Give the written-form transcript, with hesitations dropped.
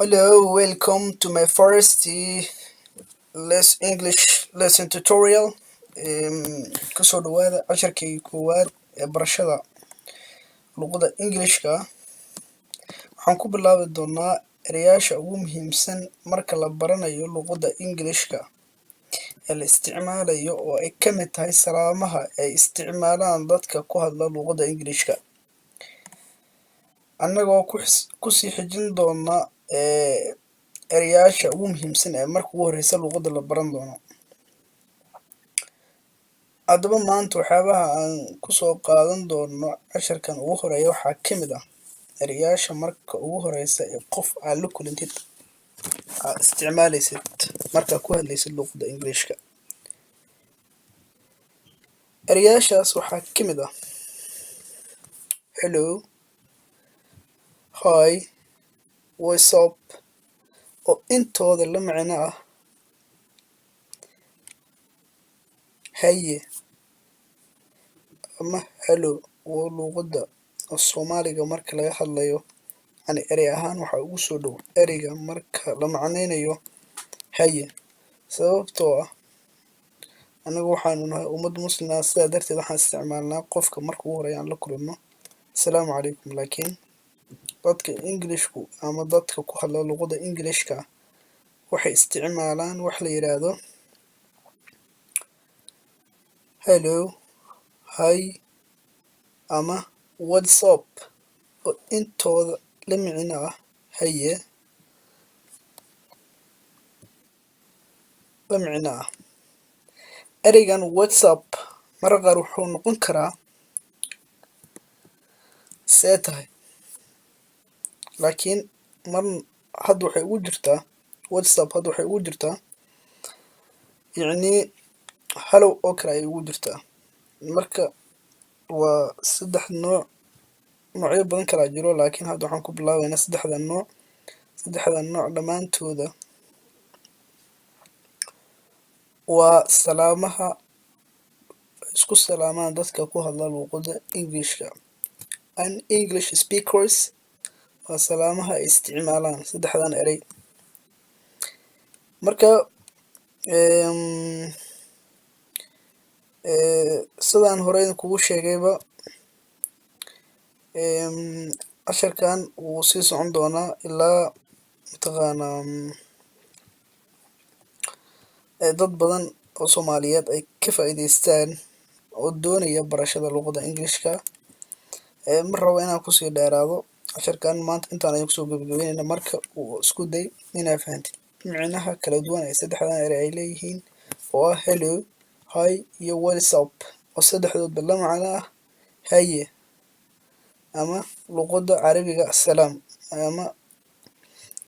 Hello, welcome to my first les English lesson tutorial. Kusoo dhawaada casharkii koowaad ee barashada luqadda Englishka. Waxaan ku bilaabi doonaa erayaasha ugu muhiimsan marka la baranayo luqadda Englishka ee la isticmaalayo, oo ay ka mid tahay salaamaha ay isticmaalaan dadka ku hadla luqadda Englishka. Annagoo kusii xijin doona erayaasha ugu muhiimsan ee marka ugu horeysa luqadda la baran doono. Haddaba, maanta waxyaabaha aan kusoo qaadan doono casharkan ugu horeeya waxaa ka mid ah erayaasha marka ugu horeysa ee qof aad la kulantid aad isticmaaleysid markaa ku hadlaysid luqadda Englishka. Erayaashaas waxaa ka mid ah hello, hi, what's up, oo intooda la macno ah haye ama hello. Oo luqadda Soomaaliga marka laga hadlayo, yani erey ahaan waxaa ugu soo dhow ereyga marka la macneynayo haye, sababtoo ah anagu waxaanu nahay ummad Muslim ah. Sidaa darteed waxaan isticmaalnaa qofka marka ugu horeeya aan la kulanno "Asalaamu calaykum". Laakiin dadka Englishku ama dadka ku hadla luqadda Englishka waxay isticmaalaan wax la yiraahdo hello, hi ama what's up, oo intooda la micno ah haye la micno ah. Ereygan "what's up" mararka qaar wuxuu noqon karaa "see tahay", laakiin mar hadda waxay ugu jirtaa "what's up", hadda waxay ugu jirtaa yacni hello oo kale ayay ugu jirtaa. Marka waa saddex nooc, noocyo badan kalaa jiro, laakiin hadda waxaan ku bilaabeynaa saddexda nooc. Saddexda nooc dhammaantooda waa salaamaha isku salaamaan dadka ku hadla luuqadda Englishka and English speakers. Waa salaamaha ay isticmaalaan saddexdan erey. Marka sidaan horey kugu sheegayba, casharkan wuu sii socon doonaa ilaa mataqaanaa dad badan oo Soomaaliyeed ay ka faa'iidaystaan oo doonaya barashada luqadda Englishka. Ma rabo inaan kusii dheeraado casharkan. Maanta intaan ayaan kusoo gabagabeynayna. Marka uu isku day inaad fahantid micnaha kala duwan ee saddexdan erey ay leeyihiin, oo ah hello, hi iyo what's up, oo saddexdoodba la macno ah haye ama luqadda Carabiga asalaam ama.